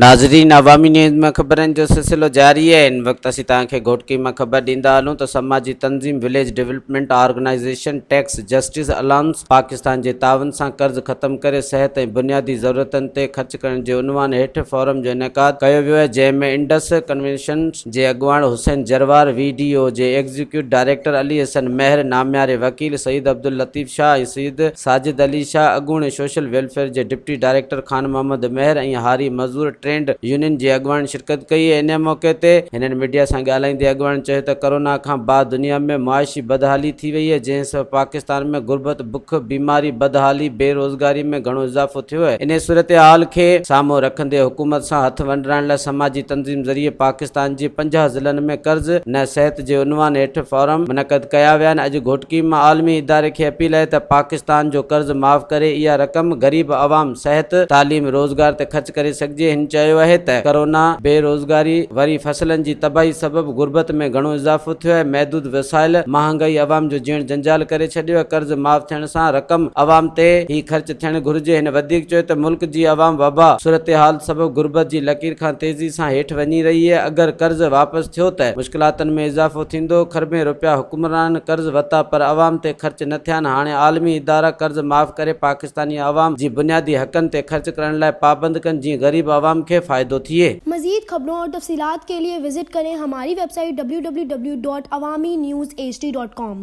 ناظرين عوامي نيوز ۾ خبرن جو سلسلو جاري آهي هن وقت اسين توهان کي گهوٽڪي مان خبر ڏيندا هلون ته سماجي تنظيم village development organisation tax justice alliance Pakistan جي تعاون سان قرض ختم ڪري صحت ۽ بنيادي ضرورتن تي خرچ ڪرڻ جي عنوان هيٺ فورم جو انعقاد ڪيو ويو آهي جنهن ۾ انڊس ڪنوينشن جي اڳواڻ حسين جروار، وي ڊي او جي ايگزيڪيوٽ ڊائريڪٽر علي حسن مهر، نامياري وڪيل سيد عبداللطيف شاهه ۽ سيد ساجد علي شاهه، اڳوڻي سوشل ويلفيئر جي ڊپٽي ڊائريڪٽر خان محمد مهر ۽ هاري مزور ٽرينڊ يونين جي اڳواڻن شرڪت ڪئي. انهي موقعي تي هنن ميڊيا سان ڳالهائيندي اڳواڻن چيو ته ڪرونا کان بعد دنيا ۾ معاشي بدحالي ٿي وئي آهي جنهن سبب پاڪستان ۾ غربت، بک، بيماري، بدحالي، بي روزگاري ۾ گهڻو اضافو ٿيو آهي. انهي صورتحال کي سامهون رکندي حڪومت سان هٿ ونڊرائڻ لاء سماجي تنظيم ذريعي پاڪستان جي 50 ضلعن ۾ قرض نه صحت جي عنوان هيٺ فورم منعقد ڪيا ويا آهن. اڄ گهوٽڪي مان عالمي اداري کي اپيل آهي ته پاڪستان جو قرض معاف ڪري اها رقم غريب عوام، صحت، تعليم، روزگار تي خرچ ڪري سگهجي. هن چيو آهي ته ڪرونا، بي روزگاري، وري فصلن جي تباهي سبب غربت ۾ گهڻو اضافو ٿيو آهي، محدود وسائل، مهانگائي عوام جو جيئڻ جنجال ڪري ڇڏيو آهي، قرض معاف ٿيڻ سان رقم عوام تي ئي خرچ ٿيڻ گهرجي. هن وڌيڪ چيو ته ملڪ جي عوام وبا صورتحال سبب غربت جي لڪير کان تيزي سان هيٺ وڃي رهي آهي، اگر قرض واپس ٿيو ته مشڪلاتن ۾ اضافو ٿيندو، کربين روپيا حڪمرانن قرض ورتا پر عوام تي خرچ نه ٿيا آهن، هاڻي عالمي ادارا قرض معاف ڪري پاڪستاني عوام جي بنيادي حقن تي خرچ ڪرڻ لاء پابند ڪن جيئن غريب عوام کي فائدو ٿئي. مزيد خبرون اور تفصيلات کے لئے وزٽ کرين ھماري web site www.awamiNewsHD.com.